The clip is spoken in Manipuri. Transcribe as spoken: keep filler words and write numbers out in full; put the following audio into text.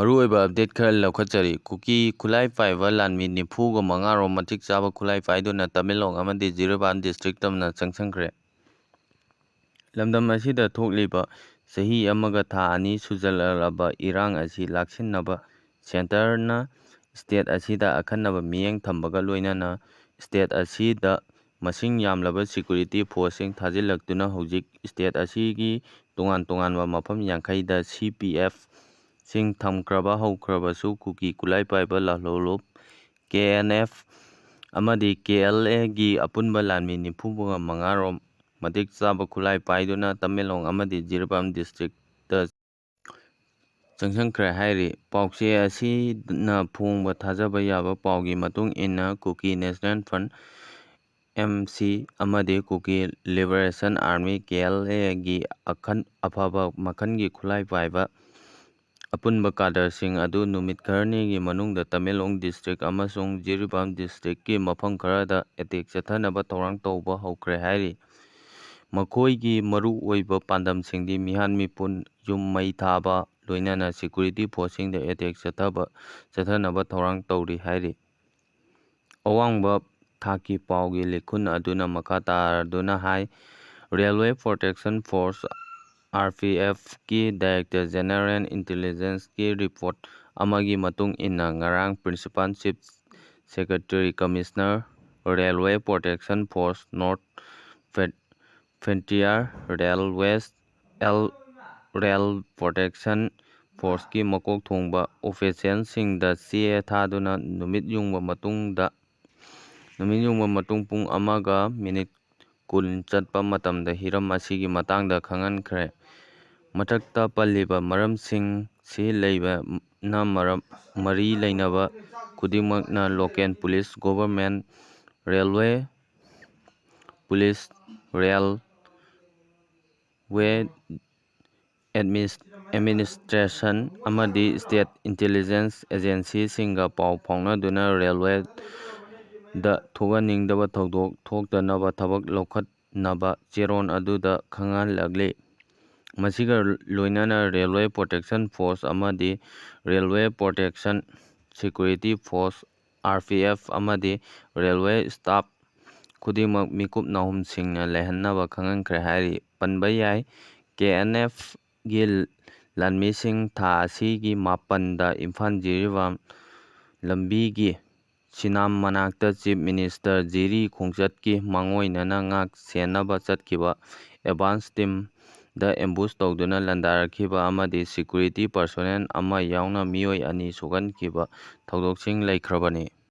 ꯃꯔꯨꯑꯣꯏꯕ ꯑꯞꯗꯦꯠ ꯈꯔ ꯂꯧꯈꯠꯆꯔꯤ꯫ ꯀꯨꯀꯤ ꯈꯨꯠꯂꯥꯏ ꯄꯥꯏꯕ ꯂꯥꯟꯃꯤ ꯅꯤꯐꯨꯒ ꯃꯉꯥ ꯔꯣꯝ ꯃꯇꯤꯛ ꯆꯥꯕ ꯈꯨꯠꯂꯥꯏ ꯄꯥꯏꯗꯨꯅ ꯇꯃꯦꯡꯂꯣꯡ ꯑꯃꯗꯤ ꯖꯤꯔꯤꯕꯥꯝ ꯗꯤꯁꯇ꯭ꯔꯤꯛꯇ ꯆꯪꯁꯤꯟꯈ꯭ꯔꯦ꯫ ꯂꯝꯗꯝ ꯑꯁꯤꯗ ꯊꯣꯛꯂꯤꯕ ꯆꯍꯤ ꯑꯃꯒ ꯊꯥ ꯑꯅꯤ ꯁꯨꯖꯜꯂꯛꯂꯕ ꯏꯔꯥꯡ ꯑꯁꯤ ꯂꯥꯛꯁꯤꯟꯅꯕ ꯁꯦꯟꯇꯔꯅ ꯁ꯭ꯇꯦꯠ ꯑꯁꯤꯗ ꯑꯈꯟꯅꯕ ꯃꯤꯠꯌꯦꯡ ꯊꯝꯕꯒ ꯂꯣꯏꯅꯅ ꯁ꯭ꯇꯦꯠ ꯑꯁꯤꯗ ꯃꯁꯤꯡ ꯌꯥꯝꯂꯕ ꯁꯦꯀ꯭ꯌꯨꯔꯤꯇꯤ ꯐꯣꯔꯁꯁꯤꯡ ꯊꯥꯖꯤꯜꯂꯛꯇꯨꯅ ꯍꯧꯖꯤꯛ ꯁ꯭ꯇꯦꯠ ꯑꯁꯤꯒꯤ ꯇꯣꯉꯥꯟ ꯇꯣꯉꯥꯟꯕ ꯃꯐꯝ ꯌꯥꯡꯈꯩꯗ ꯁꯤ ꯄꯤ ꯑꯦꯐ ꯁꯤꯡ ꯊꯝꯈ꯭ꯔꯕ ꯍꯧꯈ꯭ꯔꯕꯁꯨ ꯀꯨꯀꯤ ꯈꯨꯠꯂꯥꯏ ꯄꯥꯏꯕ ꯂꯥꯜꯍꯧꯂꯨꯞ, ꯀꯦ ꯑꯦꯟ ꯑꯦꯐ, ꯑꯃꯗꯤ ꯀꯦ ꯑꯦꯜ ꯑꯦꯒꯤ ꯑꯄꯨꯟꯕ ꯂꯥꯟꯃꯤ ꯅꯤꯐꯨ ꯃꯉꯥ ꯔꯣꯝ ꯃꯇꯤꯛ ꯆꯥꯕ ꯈꯨꯠꯂꯥꯏ ꯄꯥꯏꯗꯨꯅ ꯇꯃꯦꯡꯂꯣꯡ ꯑꯃꯗꯤ ꯖꯤꯔꯤꯕꯥꯝ ꯗꯤꯁꯇ꯭ꯔꯤꯛꯇ ꯆꯪꯁꯤꯟꯈ꯭ꯔꯦ ꯍꯥꯏꯔꯤ꯫ ꯄꯥꯎꯆꯦ ꯑꯁꯤꯅ ꯐꯣꯡꯕ ꯊꯥꯖꯕ ꯌꯥꯕ ꯄꯥꯎꯒꯤ ꯃꯇꯨꯡ ꯏꯟꯅ, ꯀꯨꯀꯤ ꯅꯦꯁꯅꯦꯜ ꯐ꯭ꯔꯟꯠ, ꯑꯦꯝ ꯁꯤ, ꯑꯃꯗꯤ ꯀꯨꯀꯤ ꯂꯤꯕꯔꯦꯁꯟ ꯑꯥꯔꯃꯤ, ꯀꯦ ꯑꯦꯜ ꯑꯦꯒꯤ ꯑꯈꯟ ꯑꯐꯕ ꯃꯈꯜꯒꯤ ꯈꯨꯠꯂꯥꯏ ꯄꯥꯏꯕ ꯑꯄꯨꯟꯕ ꯀꯥꯗꯔꯁꯤꯡ ꯑꯗꯨ ꯅꯨꯃꯤꯠ ꯈꯔꯅꯤꯒꯤ ꯃꯅꯨꯡꯗ ꯇꯃꯦꯡꯂꯣꯡ ꯗꯤꯁꯇ꯭ꯔꯤꯛ ꯑꯃꯁꯨꯡ ꯖꯤꯔꯤꯕꯥꯝ ꯗꯤꯁꯇ꯭ꯔꯤꯛꯀꯤ ꯃꯐꯝ ꯈꯔꯗ ꯑꯦꯇꯦꯛ ꯆꯠꯊꯅꯕ ꯊꯧꯔꯥꯡ ꯇꯧꯕ ꯍꯧꯈ꯭ꯔꯦ ꯍꯥꯏꯔꯤ꯫ ꯃꯈꯣꯏꯒꯤ ꯃꯔꯨ ꯑꯣꯏꯕ ꯄꯥꯟꯗꯝꯁꯤꯡꯗꯤ ꯃꯤꯍꯥꯠ ꯃꯤꯄꯨꯟ, ꯌꯨꯝ ꯃꯩ ꯊꯥꯕ, ꯂꯣꯏꯅꯅ ꯁꯦꯀ꯭ꯌꯨꯔꯤꯇꯤ ꯐꯣꯔꯁꯁꯤꯡꯗ ꯑꯦꯇꯦꯛ ꯆꯠꯊꯕ, ꯆꯠꯊꯅꯕ ꯊꯧꯔꯥꯡ ꯇꯧꯔꯤ ꯍꯥꯏꯔꯤ꯫ ꯑꯋꯥꯡꯕ ꯊꯥꯛꯀꯤ ꯄꯥꯎꯒꯤ ꯂꯤꯈꯨꯟ ꯑꯗꯨꯅ ꯃꯈꯥ ꯇꯥꯗꯨꯅ ꯍꯥꯏ, railway protection force, R P ꯑꯦꯐꯀꯤ ꯗꯥꯏꯔꯦꯛꯇꯔ ꯖꯦꯅꯔꯦꯜ ꯏꯟꯇꯦꯂꯤꯖꯦꯟꯁꯀꯤ ꯔꯤꯄꯣꯔꯠ ꯑꯃꯒꯤ ꯃꯇꯨꯡ ꯏꯟꯅ, ꯉꯔꯥꯡ principal chief security commissioner, railway protection force, north ꯐꯦ-, ꯐ꯭ꯔꯟꯇꯤꯌꯥꯔ ꯔꯦꯜꯋꯦꯁ, ꯑꯦꯜ, ꯔꯦꯜ ꯄ꯭ꯔꯣꯇꯦꯛꯁꯟ ꯐꯣꯔꯁꯀꯤ ꯃꯀꯣꯛ ꯊꯣꯡꯕ ꯑꯣꯐꯤꯁꯤꯌꯦꯜꯁꯤꯡꯗ ꯆꯦ ꯊꯥꯗꯨꯅ ꯅꯨꯃꯤꯠ ꯌꯨꯡꯕ ꯃꯇꯨꯡꯗ, ꯅꯨꯃꯤꯠ ꯌꯨꯡꯕ ꯃꯇꯨꯡ ꯄꯨꯡ ꯑꯃꯒ ꯃꯤꯅꯤꯠ ꯀꯨꯟ ꯆꯠꯄ ꯃꯇꯝꯗ ꯍꯤꯔꯝ ꯑꯁꯤꯒꯤ ꯃꯇꯥꯡꯗ ꯈꯪꯍꯟꯈ꯭ꯔꯦ꯫ ꯃꯊꯛꯇ ꯄꯜꯂꯤꯕ ꯃꯔꯝꯁꯤꯡꯁꯤ ꯂꯩꯕꯅ ꯃꯔꯝ, ꯃꯔꯤ ꯂꯩꯅꯕ ꯈꯨꯗꯤꯡꯃꯛꯅ local police, government, railway police, railway ꯑꯦꯗꯃꯤꯅꯤꯁ-, ꯑꯦꯗꯃꯤꯅꯤꯁꯇ꯭ꯔꯦꯁꯟ ꯑꯃꯗꯤ ꯁ꯭ꯇꯦꯠ ꯏꯟꯇꯦꯂꯤꯖꯦꯟꯁ ꯑꯦꯖꯦꯟꯁꯤꯁꯤꯡꯒ ꯄꯥꯎ ꯐꯥꯎꯅꯗꯨꯅ ꯔꯦꯜꯋꯦꯗ ꯊꯣꯛꯍꯟꯅꯤꯡꯗꯕ ꯊꯧꯗꯣꯛ ꯊꯣꯛꯇꯅꯕ ꯊꯕꯛ ꯂꯧꯈꯠꯅꯕ ꯆꯦꯔꯣꯜ ꯑꯗꯨꯗ ꯈꯪꯍꯜꯂꯛꯂꯤ꯫ ꯃꯁꯤꯒ ꯂꯣꯏꯅꯅ Railway Protection Force ꯑꯃꯗꯤ Railway Protection Security Force, R P F, ꯑꯃꯗꯤ railway staff ꯈꯨꯗꯤꯡꯃꯛ ꯃꯤꯀꯨꯞ ꯅꯥꯍꯨꯝꯁꯤꯡꯅ ꯂꯩꯍꯟꯅꯕ ꯈꯪꯍꯟꯈ꯭ꯔꯦ ꯍꯥꯏꯔꯤ꯫ ꯄꯟꯕ ꯌꯥꯏ, K N F ꯒꯤ ꯂꯥꯟꯃꯤꯁꯤꯡ ꯊꯥ ꯑꯁꯤꯒꯤ ꯃꯥꯄꯟꯗ ꯏꯝꯐꯥꯜ ꯖꯤꯔꯤꯕꯥꯝ ꯂꯝꯕꯤꯒꯤ ꯁꯤꯅꯥꯝ ꯃꯅꯥꯛꯇ Chief Minister ꯖꯤꯔꯤ ꯈꯣꯡꯆꯠꯀꯤ ꯃꯥꯡꯑꯣꯏꯅꯅ ꯉꯥꯛ ꯁꯦꯟꯅꯕ ꯆꯠꯈꯤꯕ advance team ꯗ ambush ꯇꯧꯗꯨꯅ ꯂꯥꯟꯗꯥꯔꯛꯈꯤꯕ ꯑꯃꯗꯤ security personnel ꯑꯃ ꯌꯥꯎꯅ ꯃꯤꯑꯣꯏ ꯑꯅꯤ ꯁꯣꯛꯍꯟꯈꯤꯕ ꯊꯧꯗꯣꯛꯁꯤꯡ ꯂꯩꯈ꯭ꯔꯕꯅꯤ꯫